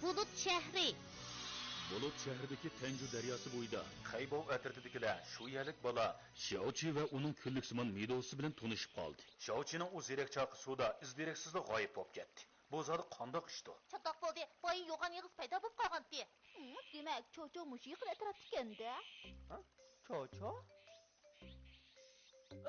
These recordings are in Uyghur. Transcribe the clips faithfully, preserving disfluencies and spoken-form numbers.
بۇلۇت شەھىرى. بۇلۇت شەھىرىدىكى تەنجۇ دەرياسى بويىدا خەيبوۋ ئەترىتىدىكىلەر شۇ يەرلىك بالا شياۋچى ۋە ئۇنىڭ كۈنلۈك سىمان مىدوزىسى بىلەن تونۇشۇپ قالدى. شياۋچىنىڭ ئۇ زېرەك چاقى سۇدا ئىز-دېرەكسىزلا غايىب بولۇپ كەتتى. بۇ زادى قانداق ئىشتۇ؟ چاتاق بولدى، بايا يوغان ئېغىز پەيدا بولۇپ قالغانتى. ھىم، دېمەك، چوچو مۇشۇ يېقىن ئەتراپتىكەن-دە. ھە؟ چوچو؟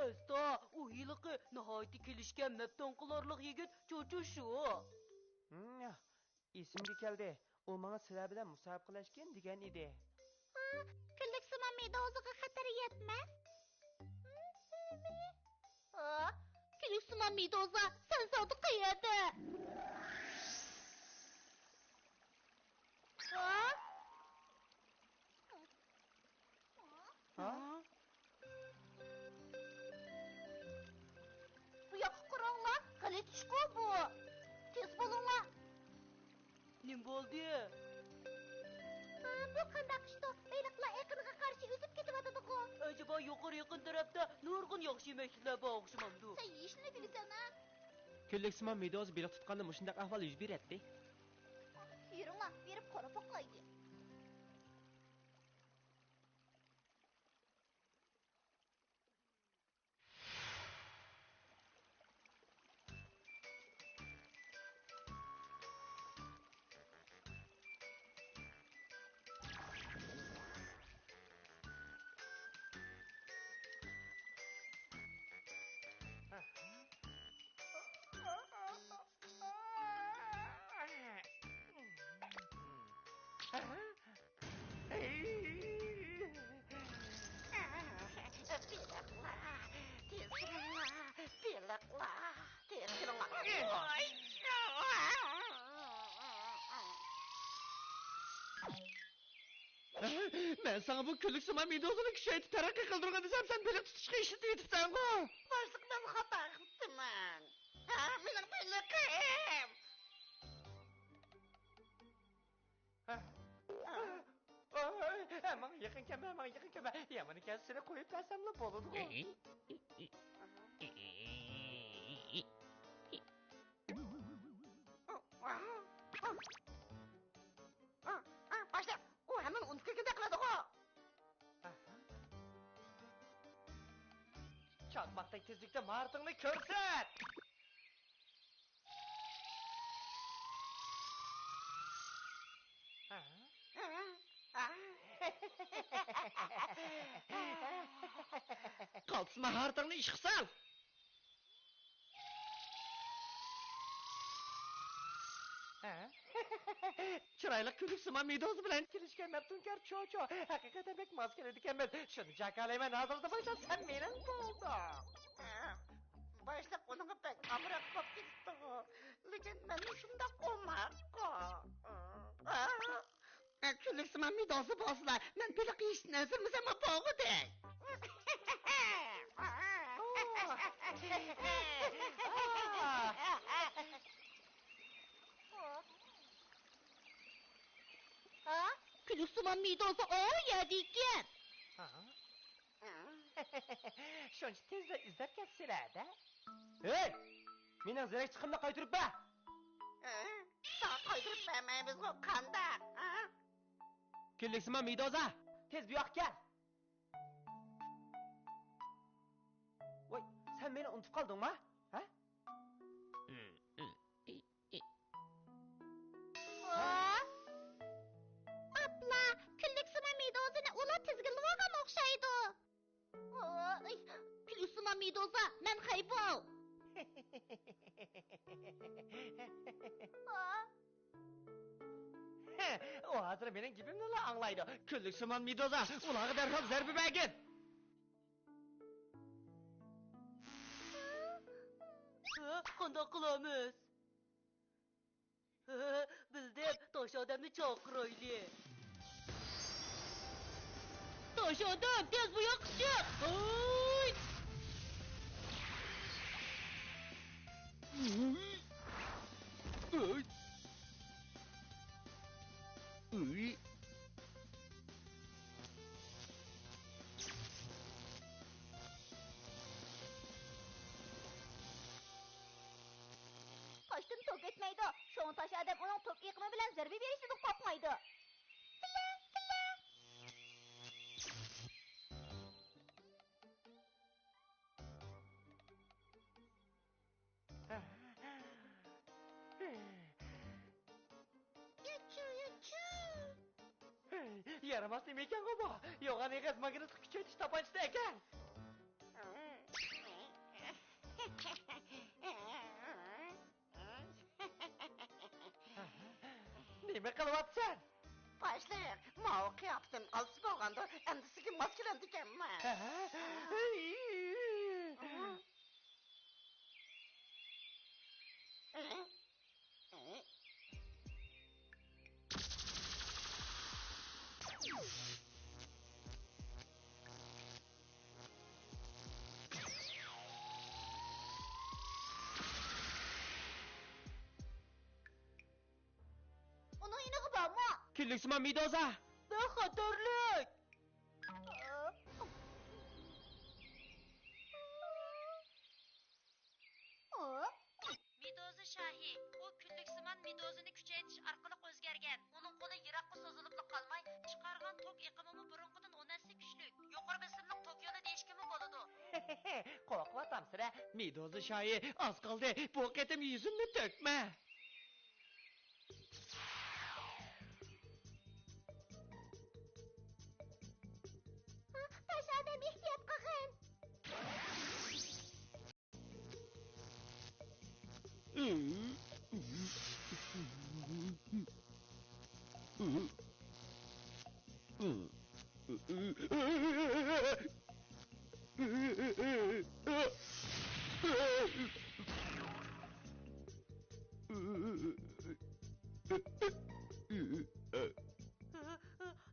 ئەستا، ئۇ ھېلىقى ناھايىتى كېلىشكەن مەپتۇن قىلارلىق يىگىت چوچو شۇ. ھىم، ئېسىمگە كەلدى. ئۇ ماڭا سىلەر بىلەن مۇسابىقىلەشكىن دېگەن ئىدى. ھا، كۈنلۈك سىمان مىدوزىغا خەتەر يەتمەس. ھا، كۈنلۈك سىمان مىدوزا، سەن زادى قەيەردە؟ ھا؟ ھا؟ بۇ ياققا قاراڭلار، غەلىتە ئىشقۇ بۇ. تېز بولۇڭلار. نېمە بولدى؟ ھا، بۇ قانداق ئىشتۇ؟ بېلىقلار ئېقىنغا قارشى ئۈزۈپ كېتىۋاتىدىغۇ. ئەجەبا يۇقىرى يېقىن تەرەپتە نۇرغۇن ياخشى يېمەكلىكلەر بار ئوخشىمامدۇ؟ سەن ھېچنېمە بىلىسەن ھە؟ كۈنلۈكسىمان مىدوزا بېلىق تۇتقاندا مۇشۇنداق ئەھۋال يۈز بېرەتتى. يۈرۈڭلار، بېرىپ قاراپ باقايلى. بېلىقلار، بېلىقلار، تېز كېلىڭلار، تېز كېلىڭلار. مەن ساڭا بۇ كۈنلۈكسىمان مېدۇزىنى كۈچەيتىپ تەرەققىي قىلدۇرغىن دېسەم، سەن بېلىق تۇتۇشقا ئىشلىتىۋېتىپسەنغۇ. باشلىق، مەن خاتا قىپتىمەن. ھە، مېنىڭ بېلىقىم. ھە؟ ھە؟ ئوي، ماڭا يېقىن كەلمە، ماڭا يېقىن كەلمە. يامىنى كەلسە سېنى قويۇپ بەرسەملا بولىدىغۇ. باشلىق، ئۇ ھەممىنى ئۇنتۇپ كەتكەندەك قىلىدىغۇ. چاقماقتەك تېزلىكتە ماھارىتىڭنى كۆرسەت! قالتىس ماھارىتىڭنى ئىشقا سال! چىرايلىق كۈلۈكسىمان مېدۇزا بىلەن كېلىشكەن مەپتۇنكار چوچو. ھەقىقەتەن بەك ماس كېلىدىكەنمىز. شۇنى جاكارلايمەن، ھازىردىن باشلاپ سەن مېنىڭ بولدۇڭ. باشلىق، ئۇنىڭغا بەك ئامراق بولۇپ كېتىپتىغۇ. لېكىن مەنمۇ شۇنداق ئوماققۇ. كۈلۈكسىمان مېدۇزا بولسىلا، مەن بېلىق يېيىشتىن ئەنسىرىمىسەممۇ بولغۇدەك. ھا؟ كۈلۈكسىمان مېدۇزا ئاۋۇ يەردىكەن. شۇنچە تېزلا ئىزدەپ كەپسىلەر-دە. ھەي! مېنىڭ زېرەكچىقىمنى قايتۇرۇپ بەر! ساڭا قايتۇرۇپ بەرمەيمىزغۇ، قانداق؟ كۈنلۈكسىمان مېدۇزا، تېز بۇياققا كەل! ۋاي، سەن مېنى ئۇنتۇپ قالدىڭما؟ ھە؟ ئاپلا، كۈنلۈكسىمان مېدۇزىنى ئۇلار تىزگىنلىۋالغان ئوخشايدۇ. ئاي، كۈلۈكسىمان مېدۇزا، مەن خەيبوۋ. ئۇ ھازىر مېنىڭ گېپىمنىلا ئاڭلايدۇ. كۈنلۈكسىمان مېدۇزا، ئۇلارغا دەرھال زەربە بەرگىن. قانداق قىلىمىز؟ بىلدىم، تاش ئادەمنى چاقىرايلى. تاش ئادەم، تېز بۇ ياققا چىق! ھاي! تاشتىن توك ئۆتمەيدۇ، شۇڭا تاش ئادەم ئۇنىڭ توك ئېقىمى بىلەن زەربە بېرىشتىن قورقمايدۇ. ياچۇ، ياچۇ. يارىماس نېمە ئىكەنغۇ بۇ؟ يوغان ئېغىز ماگنىتلىق كۈچەيتىش تاپانچىسى ئەكەن. نېمە قىلىۋاتىسەن؟ باشلىق، ماۋۇ قىياپىتىم ئالسا بولغاندۇ، ئەمدى سىزگە ماس كېلەمدىكەنمۇ؟ ئۇنىڭ يېنىغا بارما! كۈنلۈكسىمان مېدۇزا! بەك خەتەرلىك! مېدۇزا شاھى، ئۇ كۈنلۈكسىمان مېدۇزىنى كۈچەيتىش ئارقىلىق ئۆزگەرگەن. ئۇنىڭ قولى يىراققا سوزۇلۇپلا قالماي، چىقارغان توك ئېقىمىمۇ بۇرۇنقىدىن ئون ھەسسە كۈچلۈك. يۇقىرى بېسىملىق توك يولى دېيىشكىمۇ بولىدۇ. قورقۇۋاتامسىلەر؟ مېدۇزا شاھى، ئاز قالدى بۇ قېتىم يۈزۈمنى تۆكمە. تاش ئادەم، ئېھتىيات قىلغىن!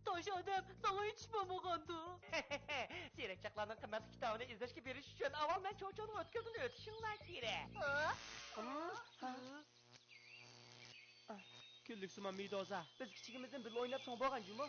تاش ئادەم، ساڭا يېتىشمەمدۇ؟ زېرەك چاقلارنىڭ قىممەتلىك كىتابىنى ئىزدەشكە بېرىش ئۈچۈن ئاۋۋال مەن چوچۇنىڭ ئۆتكىلىدىن ئۆتۈشۈڭلار كېرەك. كۈنلۈكسىمان مېدۇزا، بىز كىچىكىمىزدىن بىللە ئويناپ چوڭ بولغان جۇمۇ.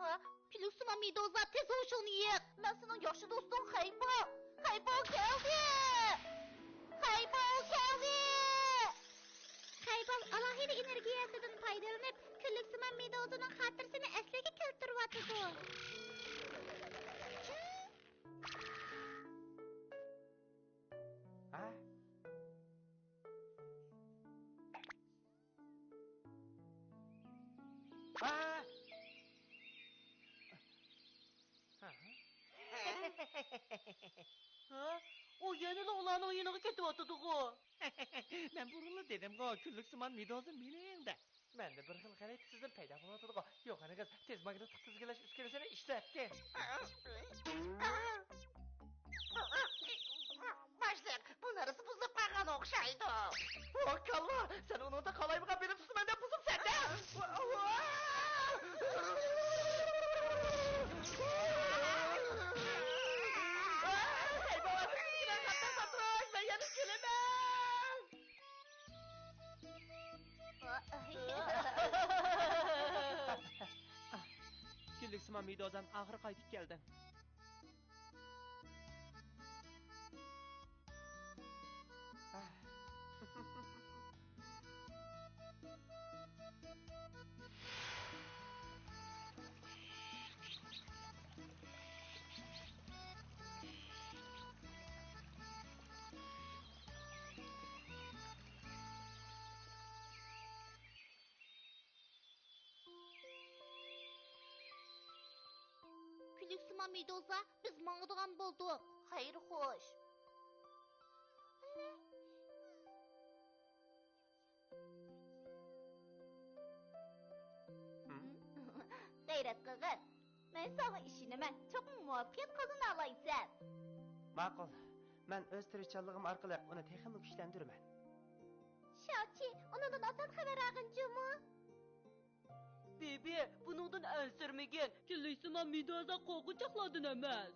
ئا، كۈنلۈكسىمان مېدۇزا، تېز ھوشۇڭنى يىغ! مەن سېنىڭ ياخشى دوستۇڭ خەيبو! خەيبو كەلدى! خەيبو كەلدى! خەيبو ئالاھىدە ئېنېرگىيەسىدىن پايدىلىنىپ، كۈنلۈكسىمان مېدۇزىنىڭ خاتىرىسىنى ئەسلىگە كەلتۈرۈۋاتىدۇ. ھە؟ ھە؟ ھە؟ ھە؟ ئۇ يەنىلا ئۇلارنىڭ يېنىغا كېتىۋاتىدىغۇ. مەن بۇرۇنلا دېدىمغۇ، كۈنلۈكسىمان مېدۇزا مېنىڭ دەپ. مەندە بىر خىل غەلىتە سېزىم پەيدا بولۇۋاتىدىغۇ. يوغان ئېغىز تېز ماگنىتلىق تىزگىنلەش ئۈسكۈنىسىنى ئىشلەتتى. باشلىق، بۇ نەرسە بۇزۇلۇپ قالغان ئوخشايدۇ. ۋاي كاللا، سەن ئۇنىڭدا قالايمىقان بېلىق تۇتىمەن دەپ بۇزۇپسەن-دە! مەن يەنە كۈلىمەن! كۈنلۈكسىمان مېدۇزام، ئاخىرى قايتىپ كەلدىڭ. كۈنلۈكسىمان مېدۇزا، بىز ماڭىدىغان بولدۇق. خەير خوش. غەيرەت قىلغىن. مەن ساڭا ئىشىنىمەن. چوقۇم مۇۋەپپەقىيەت قازىنالايسەن. ماقۇل. مەن ئۆز تىرىشچانلىقىم ئارقىلىق ئۇنى تېخىمۇ كۈچلەندۈرىمەن. شاۋچى، ئۇنىڭدىن ئاسان خەۋەر ئالغىن جۇمۇ. بىبى، بۇنىڭدىن ئەنسىرىمىگىن. كېلىشسىمان مېدۇزا قورقۇنچاقلاردىن ئەمەس.